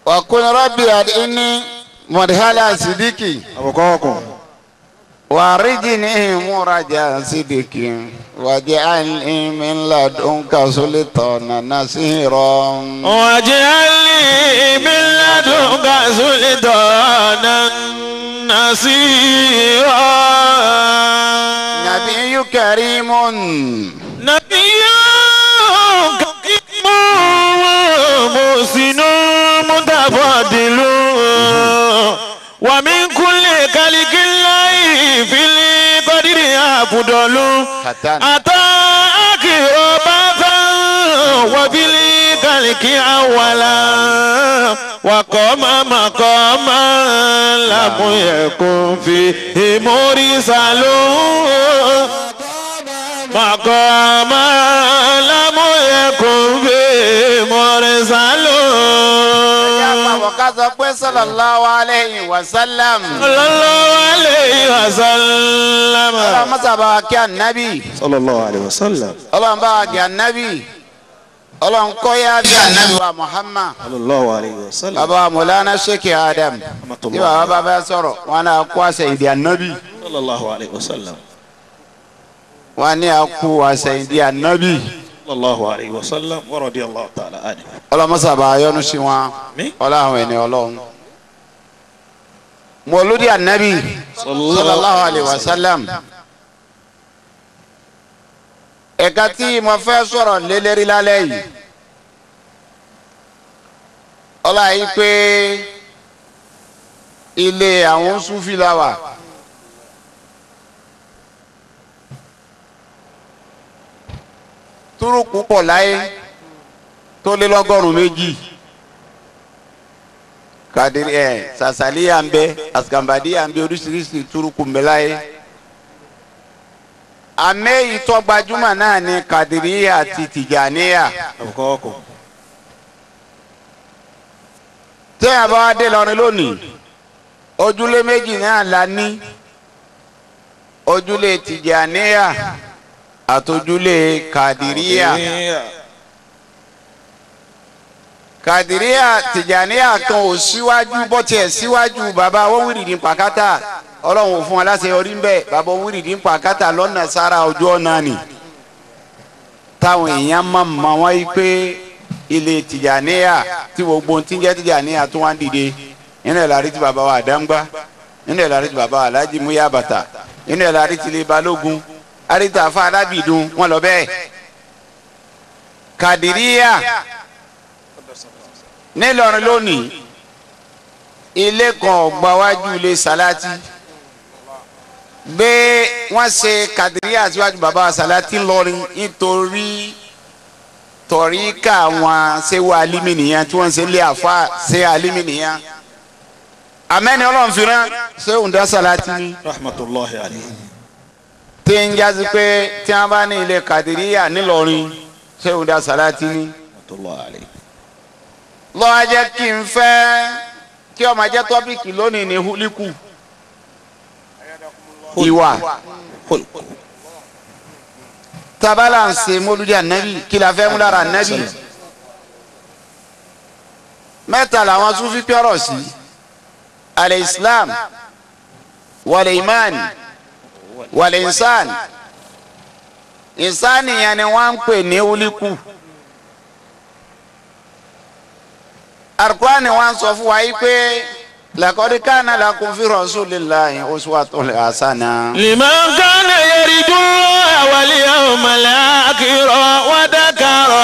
[SPEAKER 5] وقل ربي أدعني مدخل صدق وارجني مراجع صدق واجعلني من لدنك سلطانا نصيرا
[SPEAKER 1] واجعلني من لدنك سلطانا نصيرا
[SPEAKER 5] نبي كريم
[SPEAKER 1] نبي ومن كل خلق الله في القدر أفضل أتى أقربا وفي الخلق أولا وقام مقاما لم يكن فيه مرسل مقاما لم يكن فيه مرسل.
[SPEAKER 5] Sallallahu alayhi wa sallam.
[SPEAKER 1] Sallallahu alayhi wa sallam.
[SPEAKER 5] Ọlọ́run mọ́sá bá wa kí ànábì.
[SPEAKER 3] Sallallahu alayhi wa sallam.
[SPEAKER 5] Ọlọ́run bá wa kí ànábì. Ọlọ́run kọ́ yá bí ànábì wa Muhammad.
[SPEAKER 3] Sallallahu alayhi wa sallam.
[SPEAKER 5] Bàbá wa Mọ̀lánà Sheikh Adam. Tí bàbá bá fẹ́ sọ̀rọ̀, wọn náà kó àṣẹ ìdí ànábì.
[SPEAKER 3] Sallallahu alayhi wa sallam.
[SPEAKER 5] Wọn ní a kó àṣẹ ìdí ànábì.
[SPEAKER 3] Sallallahu alayhi wa sallam wa radiyallahu ta'ala anhu.
[SPEAKER 5] Ọlọ́run mọ́sá bá yọ́nú sí wọn. Ọlọ́run ẹni Ọlọ́run. Mọ̀lúdì ànábì sallallahu alayhi wa sallam. Ẹ̀ka tí mo fẹ́ sọ̀rọ̀ lélẹ́rí lálẹ́ yìí. Ọlá yìí pé ilé àwọn Súfì la wà. Túrùkù pọ̀ láyé tó lé 200. Kadiri sasaliya ń bẹ, asikambadiya ń bẹ, oríṣiríṣi túrùkù ń bẹ láyé. Àmì ìtọ́ gbajúmọ̀ náà ni Kadiriya àti Tìjàníyà. Tẹ́yà bá wá dé lọ́rin lónìí, ojúlé méjì náà la ní. Ojúlé Tìjàníyà àtojúlé Kadiriya. Kadiriya Tìjàníyà kan ò síwájú bọ́tí ẹ̀ síwájú bàbá wọn wíìrì ní pàkátà. Ọlọ́run ò fún wa láṣẹ orí ń bẹ̀ bàbá wọn wíìrì ní pàkátà lọ́nà sára ojú ọ̀nà ni. Táwọn èèyàn máa mọ wọ́n yí pé ilé Tìjàníyà tí gbogbo tí ń jẹ́ Tìjàníyà tó wá ń dìde. Nínú ẹ̀ la rí ti bàbá wa Àdáńgbá, nínú ẹ̀ la rí ti bàbá wa Alhaji Múyà Bàtà, nínú ẹ̀ la rí ti ilé Balógun, àríta àfa Alábìdún wọn lọ bẹ́ẹ̀. Kadiriya nílọrin lónìí, ilé kan ọgbà wájú ilé Salati gbé wọ́n ṣe Kadiriya síwájú bàbá Salati ńlọrin nítorí tọ̀ríkà wọn ṣe wọ alimi nìyẹn tí wọ́n ṣe lé àfa ṣe alimi nìyẹn. Àmẹ́ni Ọlọ́run fi rán ṣé òun dá Salati ni.
[SPEAKER 3] Rahmatulahi alayhi.
[SPEAKER 5] Tí ń jásí pé tí wọ́n bá ní ilé Kadiriya nílọrin ṣé òun dá Salati ni.
[SPEAKER 3] Rahmatulahi alayhi.
[SPEAKER 5] Lọ́wọ́ jẹ́ kí n fẹ́ kí ọmọ jẹ́ tọ́pìkì lónìí ní huliku ìwà tabala ń ṣe mọ́lúdì ànábì kí la fẹ́ mú lára ànábì. Mẹ́ta làwọn Súfí pẹ́rọ̀ sí: alẹ́ Islam wàlẹ̀ iman wàlẹ̀ insan. Insan yẹn ni wọ́n ń pè ní huliku. Al-Qur'ani wọ́n sọ fún wa yìí pé laqad kana lakum fi rasulillahi uswatun hasana.
[SPEAKER 1] Liman kana yarju Allaha wal yawmal akhira wa dhakara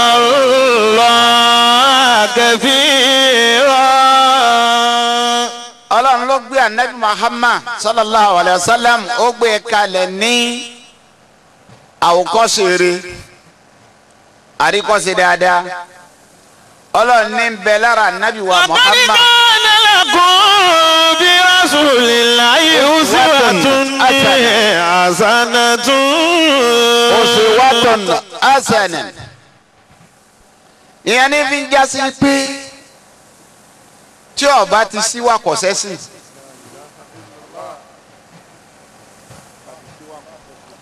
[SPEAKER 1] Allaha kathira.
[SPEAKER 5] Ọlọ́run ló gbé anabi Muhammad sallallahu alayhi wa sallam ó gbé kalẹ̀ ní àwòkọ́ṣe rere, àríkọ́ṣe dáadáa. Ọlọ́run ní bẹ lára anabi wa Muhammad.
[SPEAKER 1] Laqad kana lakum fi rasulillahi uswatun hasanatun.
[SPEAKER 5] Uswatun hasanah. Ìyẹn ní fi ń jásí pé tí ó bá ti síwá kò sẹ́sìn.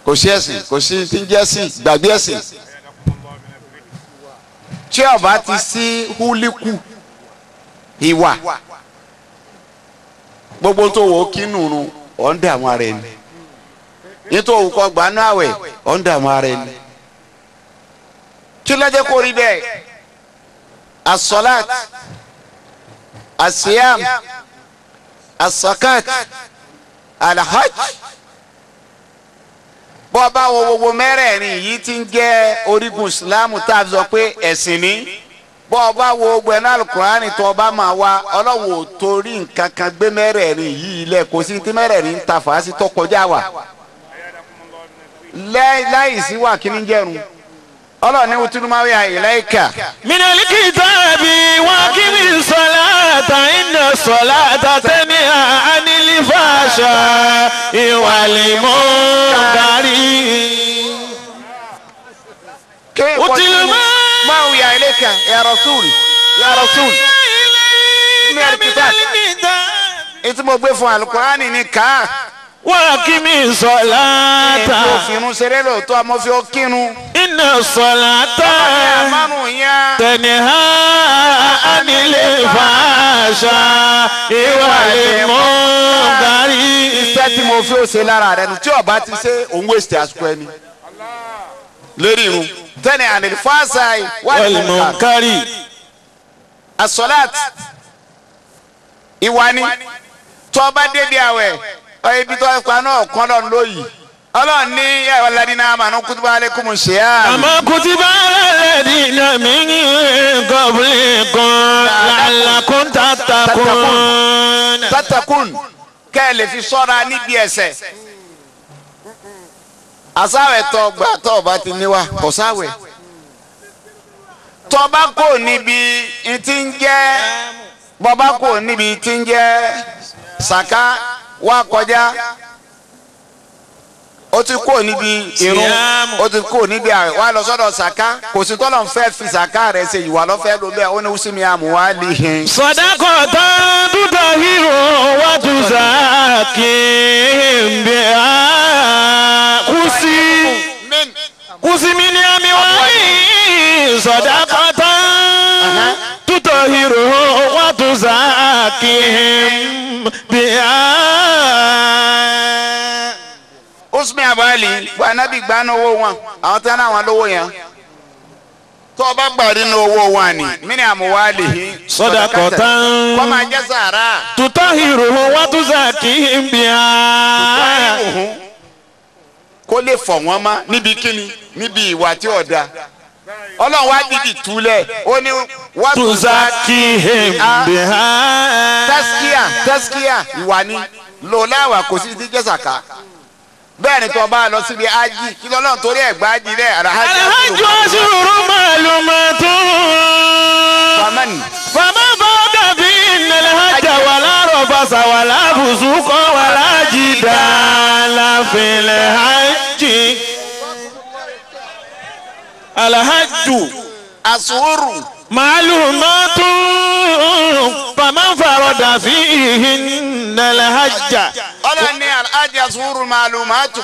[SPEAKER 5] Kò sí ẹ̀sìn, kò sí tí ń jẹ́ ẹ̀sìn, gbàgbé ẹ̀sìn. Tí ó bá ti sí húlíkù ìwà gbogbo tó wò ó kí nùnú ọ̀ ń dààmú ara ẹni, nítorí òwò kọ gbanú àwẹ̀ ọ̀ ń dààmú ara ẹni. Tí lọ́jọ́ kó rí bẹ́ẹ̀, asọ́láàt, asiyam, asakat, alhaj, bọ́ bá wo gbogbo mẹ́rẹ̀ẹ̀rin yìí ti ń jẹ́ orígun ìsìlámù tá a fi sọ pé ẹ̀sìn ni. Bọ́ ọ bá wo ogun ẹ̀ná alukurani tó ọba máa wá ọlọ́run ò torí nǹkan kan gbé mẹ́rẹ̀ẹ̀rin yìí lẹ̀ kò sí tí mẹ́rẹ̀ẹ̀rin ń ta fàásì tó kọjá wà. Láì sí wà kí ni jẹ́rùn. Ọlọ́run ní wùtúndúmáwí àìláìkà.
[SPEAKER 1] Minal kitabi wa kimi salata inna salata tanha anil fahsha'i wal munkari.
[SPEAKER 5] Wùtúndúmáwí àìláìkà ya Rasul ya Rasul. Minal kitabi. Ètí mo gbé fún Alukurani ní ká.
[SPEAKER 1] Wa kimi salata.
[SPEAKER 5] Ètò òfin ṣeré lóòótọ́ àmọ́ fi ó kírun.
[SPEAKER 1] Inna salata tanha anil fahsha'i wal munkari.
[SPEAKER 5] Iṣẹ́ tí mo fi ó ṣe lára rẹ nu tí ọba ti ṣe òun wéṣẹ̀ àsìkò ẹni. Lérí irun tanha anil fahsha'i wal
[SPEAKER 1] munkari.
[SPEAKER 5] As-salat ìwà ni tọ́ba débi àwẹ̀ ibi tó pa náà kọ́ lọ́n lóyìí. Ọlọ́run ní ẹ̀rọ ladina amanu kutiba alaykumu siyam.
[SPEAKER 1] Kama kutiba ala ladina min qablikum la'allakum tattaqun.
[SPEAKER 5] Tattaqun kẹ́ ẹ lè fi sọ́ra níbi ẹ̀ṣẹ̀. Àsáwẹ̀ tó gbà tó bá ti níwá kò sáwẹ̀. Tó bá kò níbi tí ń jẹ́ bọ́bá kò níbi tí ń jẹ́ sàká wá kọjá. Ó ti kó níbi irun ó ti kó níbi àwẹ̀ wá lọ sọ́dọ̀ sàká kò sí tọ́lọ̀ ń fẹ́ fi sàká rẹ̀ ṣe ìwà lọ́fẹ́ ló bẹ́ẹ̀ ó ní wúsí mi àmú wá lè hin.
[SPEAKER 1] Sadaqatan tutahhiru wa tuzakkihim biha kùsì kùsì mi ní àmì wáyé sadaqatan tutahhiru wa tuzakkihim biha.
[SPEAKER 5] Usmi abali gba anabi gba ní owó wọn àwọn tí wọn náà wọn lówó yẹn tó o bá gbà nínú owó wọn ni mí ni àmúwálì
[SPEAKER 1] Sadaqatan
[SPEAKER 5] kọ́ máa jẹ́ sàrà
[SPEAKER 1] tutahhiruhum wa tuzakkihim biha.
[SPEAKER 5] Kó lè fọ̀ wọ́n mọ́ níbi kíni níbi ìwà tí ò da Ọlọ́run wá dídì túlẹ̀ ó ní wá
[SPEAKER 1] tuzakkihim biha.
[SPEAKER 5] Tẹ́síkíà tẹ́síkíà ìwà ni lòláwà kò sí ti jẹ́ sàkà. Bẹ́ẹ̀ ni tó bá lọ síbi ájì kí lọ́lọ́run torí ẹ̀ gbá ájì rẹ̀
[SPEAKER 1] alhaji ashuru ma'lumatun.
[SPEAKER 5] Faman.
[SPEAKER 1] Faman farada fihinna al-hajja wala rafasa wala fusuqa wala jidala fil hajji. Alhajju
[SPEAKER 5] ashuru
[SPEAKER 1] ma'lumatun. Faman farada fihinna al-hajja.
[SPEAKER 5] Ọlọ́run ní alhaji asuru màlúmátù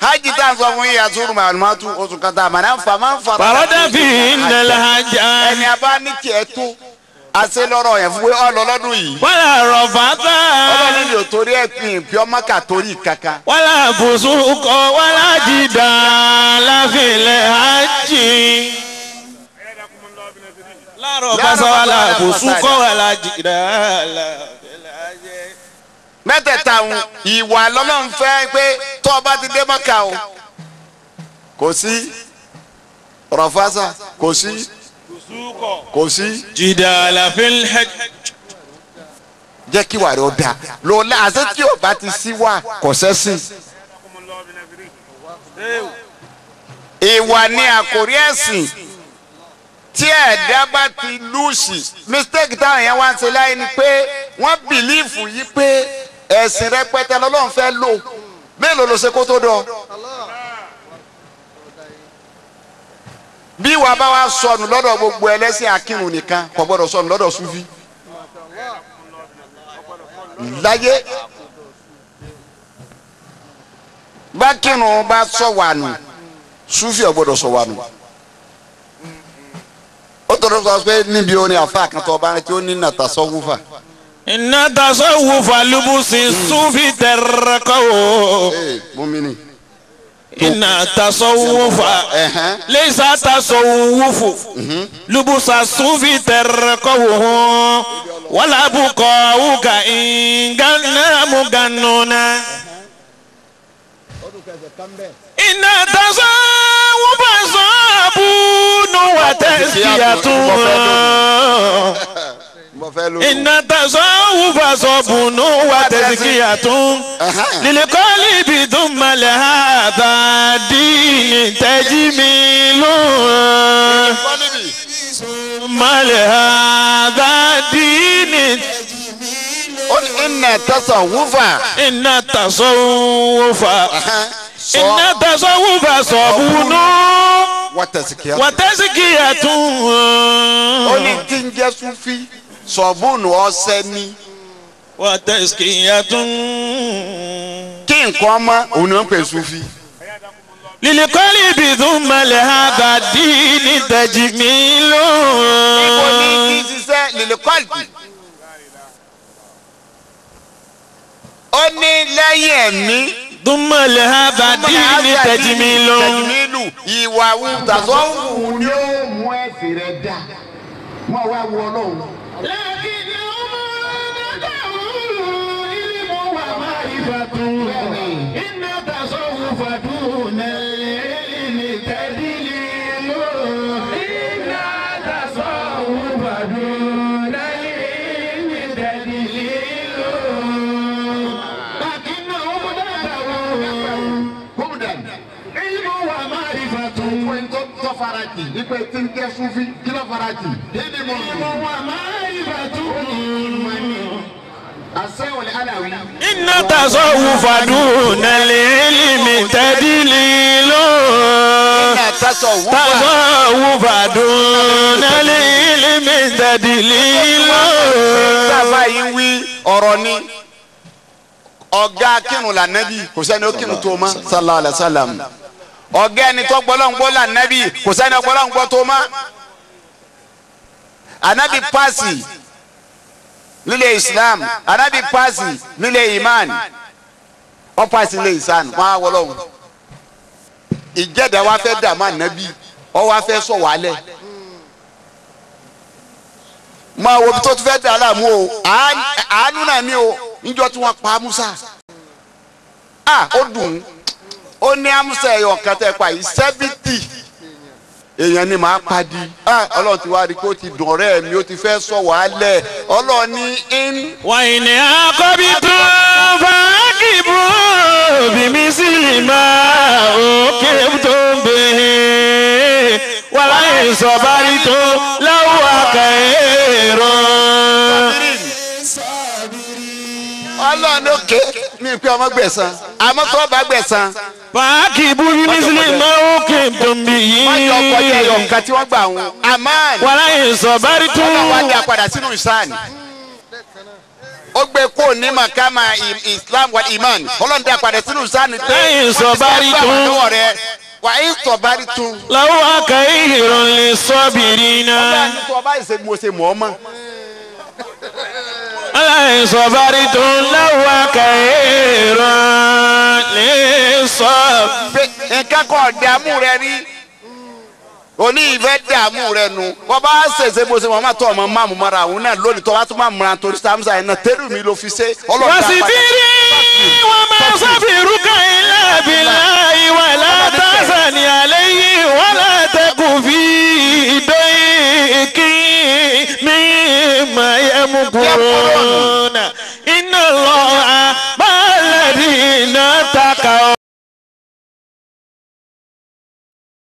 [SPEAKER 5] hajj tá a sọ fún yìí asuru màlúmátù oṣù kan tá a màná nfa máa ń fa.
[SPEAKER 1] Farada fihinna al-hajja.
[SPEAKER 5] Ẹni a bá ní tiẹ̀ tó àṣẹ lọ́rọ̀ yẹn fún pé ọlọ́lọ́dún yìí.
[SPEAKER 1] Wala rafasa.
[SPEAKER 5] Ọlọ́run ní torí ẹ̀ pin ìpín ọmọ kà torí kankan.
[SPEAKER 1] Wala fusuqa wala jidala fil hajji. La rafasa wala fusuqa wala jidala.
[SPEAKER 5] Mẹ́tẹ̀ẹ̀ta ń ìwà lọ́lọ́run fẹ́ pé tó o bá ti dé Mọ́kà o kò sí rọ̀fásà kò sí kò sí.
[SPEAKER 1] Jidala fil hajj.
[SPEAKER 5] Jẹ́ kí wàá rẹ̀ ó dáa lọ́la àti tí o bá ti sí wà kò sẹ́sìn. Ìwà ni àkórí ẹ̀sìn tí ẹ̀dá bá ti lùsì mistake táwọn yẹn wá ń ṣe láyé ni pé wọ́n bìlífù yìí pé ẹ̀sìn rẹpẹtẹ lọ́lọ́run fẹ́ lò mélòó ló ṣe kó tó dọ̀. Bí wàá bá wa sọnù lọ́dọ̀ gbogbo ẹlẹ́sìn akírun nìkan kò gbọ́dọ̀ sọnù lọ́dọ̀ sufi láyé bá kírun bá sọ wà nù sufi ò gbọ́dọ̀ sọ wà nù. Ó tọrọ sọ pé níbi orin àfa kan tó ọba tí ó ní nàta sọ́wúfà.
[SPEAKER 1] Inna tasawufa lubusi sufi tarqaw.
[SPEAKER 5] Ee mumini.
[SPEAKER 1] Inna tasawufa laysa tasawufu lubusa sufi tarqaw wala buqauka in ganna mugannuna. Inna tasawufa sabunu wa وتزكية إن التصوف صبر وتزكية للقلب ثم لهذا الدين تجميل ثم لهذا الدين
[SPEAKER 5] إن التصوف
[SPEAKER 1] إن التصوف إن التصوف صبر وتزكية
[SPEAKER 5] ó ní tí ń jẹ́ Súfí sọ̀bùnù ọṣẹ ni.
[SPEAKER 1] وتزكية
[SPEAKER 5] kí nǹkan mọ́ òun ni wọ́n ń pè Súfí.
[SPEAKER 1] للقلب ثم لهذا الدين تجميل.
[SPEAKER 5] ibo ní kí ṣiṣẹ́ lìlìkọ́lì. ó ní lẹ́yìn ẹ̀mí.
[SPEAKER 1] ثم لهذا الدين تجميل.
[SPEAKER 5] tẹ̀jìmílù ìwà tàṣọ́wù ni ó mú ẹ̀sìn rẹ̀ dá mọ́ wá wọ ọlọ́run.
[SPEAKER 3] لكن علم ومعرفة إن التصوف دون العلم تدليل إن التصوف دون العلم تدليل لكن علم ومعرفة
[SPEAKER 5] farati ipe tí ń jẹ́ Súfí kí ló farati.
[SPEAKER 3] علم ومعرفة
[SPEAKER 1] إن التصوف دون العلم تدليل تصوف دون العلم تدليل.
[SPEAKER 5] Sábà yìí wí ọ̀rọ̀ ni ọ̀gá kírun là nẹ́bí kò sẹ́ni ó kírun tó mọ́ sallallahu alaihi wasallam. Ọ̀gá ẹni tó gbọ́lọ́ngbọ́ là nẹ́bí kò sẹ́ni ọgbọ́lọ́ngbọ́ tó mọ́. Ànábì paasi nílé Islam, ànábì paasi nílé iman, ó paasi nílé isan, wọ́n á wọlọ́hún. Ìjẹ́dá wa fẹ́ dààmú ànábì, ó wá fẹ́ sọ wàhálẹ̀. Máa wo bí tó ti fẹ́ dà láàmú o, àánú náà ni o, níjọ́ tí wọ́n pa Musa. Ó dùn ún. Ó ní amusa ẹyọ kan tẹ pa yìí 70 èèyàn ni màá pa di. Ọlọ́run ti wá rí i pé ó ti dùn ọ̀rẹ́ mi, ó ti fẹ́ sọ wàhálẹ̀. Ọlọ́run ní in.
[SPEAKER 1] وإن عاقبتم فعاقبوا بمثل ما عوقبتم به ولئن صبرتم لهو خير.
[SPEAKER 5] Ọlọ́run òkè mi pé ọmọ gbẹ̀san, àmọ́ tó bá gbẹ̀san.
[SPEAKER 1] فعاقبوا بمثل ما عوقبتم به
[SPEAKER 5] Wọ́n jọ kọjá ẹyọ nǹkan tí wọ́n gbà wọn. Aman.
[SPEAKER 1] ولئن صبرتم.
[SPEAKER 5] Ọlọ́run wá dá padà sínú ìsáàni. Ó gbé kó ní makama Islam wal iman. Ọlọ́run dá padà sínú ìsáàni.
[SPEAKER 1] Lẹ́yìn sọ̀bárí tún.
[SPEAKER 5] Wà á sọ̀bárí tún.
[SPEAKER 1] لهو خير للصابرين.
[SPEAKER 5] Ọlọ́run tó ọba ìṣe mo ṣe mọ̀ ọ́ mọ́.
[SPEAKER 1] ولئن صبرتم لهو خير للصابرين.
[SPEAKER 5] Nǹkan kan dààmú rẹ rí. Òní ìfẹ́ dààmú rẹ nu. Wọ́n bá ṣèṣe bó ṣe mọ̀ máa tọ́ ọmọ máàmù mọ́ra àwọn náà lónìí tó wá tún máa múra torí sáàmùsà yẹn náà tẹ́lù mi ló fi ṣe. Ọlọ́run dá padà.
[SPEAKER 1] واصبري وما صبرك إلا بالله ولا تحزن عليه ولا تك في ضيق مما يمكرون